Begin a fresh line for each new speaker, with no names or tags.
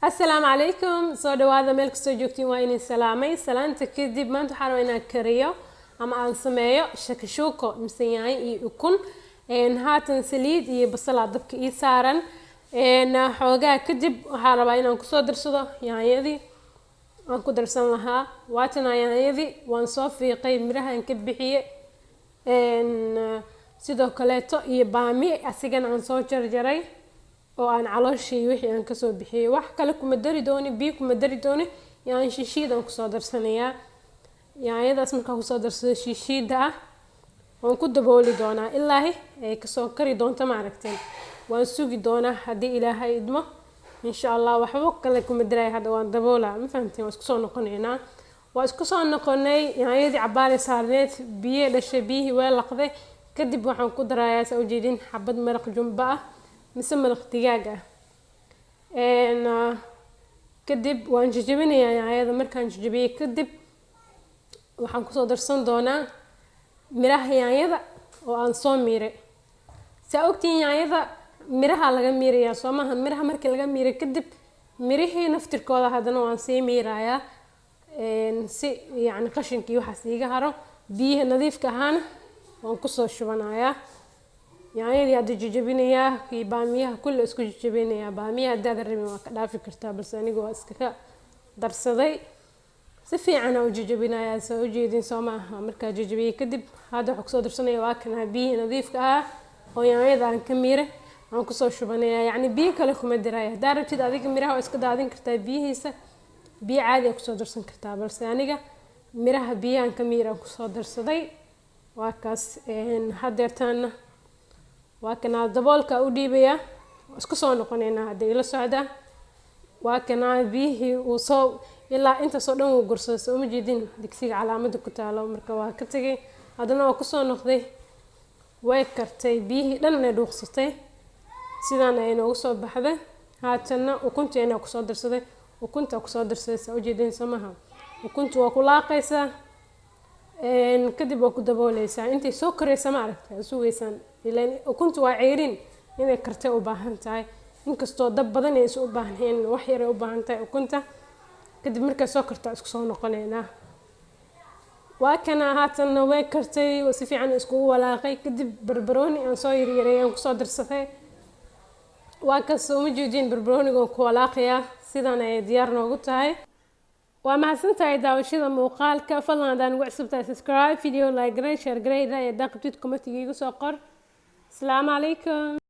Asalaamu calaykum, soo dhawaada meel kastoo joogtiin. Waa inay salaamay. Salaanta kadib, maanta waxaa rabaa inaan kariyo ama aan sameeyo shakashuuko mise yaanyo iyo ukun. Haatan saliid iyo basalaa dabka ii saaran. Xoogaa kadib waxaa rabaa inaan kusoo darsado yaanyadii aan ku darsan lahaa. Waatana yaanyadii, waan soo fiiqay, mirahan ka bixiye. Sidoo kaleeto iyo baami asigana aan soo jarjaray oo aan calooshii wixii aan kasoo bixiyey. Wax kale kuma dari dooni, biyo kuma dari dooni, yaanyo shishiid aan kusoo darsanayaa. Yaanyadaas markaan kusoo darsado shishiida ah, waan ku dabooli doonaa ilaahi ay kasoo kari doonto. Ma aragteen? Waan sugi doonaa haddii Ilaahay idmo, insha Allah. Waxba kale kuma daraya hadda, waan daboolaa. Ma fahamteen? Waa isku soo noqoneynaa. Waa isku soo noqonay. Yaanyadii cabaaray saarneed, biyo dhashay, biyihii waa laqday. Kadib waxaan ku darayaa, saa ujeedin, xabad maraq jumbo ah mise maraq digaag ah. Kadib waan jajabinayaa yaanyada. Markaan jajabiyey kadib, waxaan kusoo darsan doonaa miraha yaanyada oo aan soo miiray. Saa ogtihiin, yaanyada miraha laga miirayaa, soo maaha? Miraha markii laga miiray kadib, mirihii naftirkooda haddana waan sii miirayaa si yacni qashinkii waxaas iiga haro. Biyihii nadiifka ahaana waan kusoo shubanayaa. Yaanyadii hadda jajabinayaa iyo baamiyaha kulle isku jajabinayaa. Baamiyaha haddaadan rabin waa ka dhaafi kartaa, balse aniga waa iskaga darsaday. Si fiican aan u jajabinayaa, soo ujeedin, soo maaha? Markaa jajabiyey kadib, hadda waxaa kusoo darsanaya, waa kana biyihii nadiifka ah oo yaanyada aan ka miiray aan kusoo shubanayaa. Yacni biyo kale kuma daraya. Haddaa rabtid adiga, miraha waa iska daadin kartaa biyihiisa, biyo caadi aa kusoo darsan kartaa, balse aniga miraha biyahan ka miir aan kusoo darsaday. Waa kaas. Hadeertaana waa kanaa, daboolka u dhiibayaa. Isku soo noqoneynaa haddii ila socdaa. Waa kanaa, biyihii uu soo ilaa intaasoo dhan wuu gursaday. Soo uma jeedin digsiga calaamada ku taalo? Marka waa ka tegay, haddana waa kusoo noqday. Way kartay, biyihii dhan ay dhuuqsatay, sidaan ay noogu soo baxday. Haatanna ukunteena kusoo darsaday, ukunta kusoo darsaday. Saa ujeedin, soo maha? Ukunta waa ku laaqaysaa, kadib waa ku dabooleysaa intay soo koraysa. Ma aragta? Sugaysaan ilaan ukunta waa ceyrin, inay kartay u baahan tahay. Inkastoo dab badan aysan u baahnayn, wax yaray u baahan tahay ukunta. Kadib markay soo karto, isku soo noqoneynaa. Waa kana, haatanna way kartay, si fiican iskugu walaaqay. Kadib barbarooni aan soo yaryareeyay aan kusoo darsaday. Waa kas, uma jeedin? Barbarooniga ku walaaqayaa. Sidan ayay diyaar noogu tahay. Waa mahadsan tahay daawashada muuqaalka. Fadlan haddaan ugu cusub tahay, subscribe, video like garay, share garay. Hadaa qabtid, comment iga igu soo qor. Asalaamu calaykum.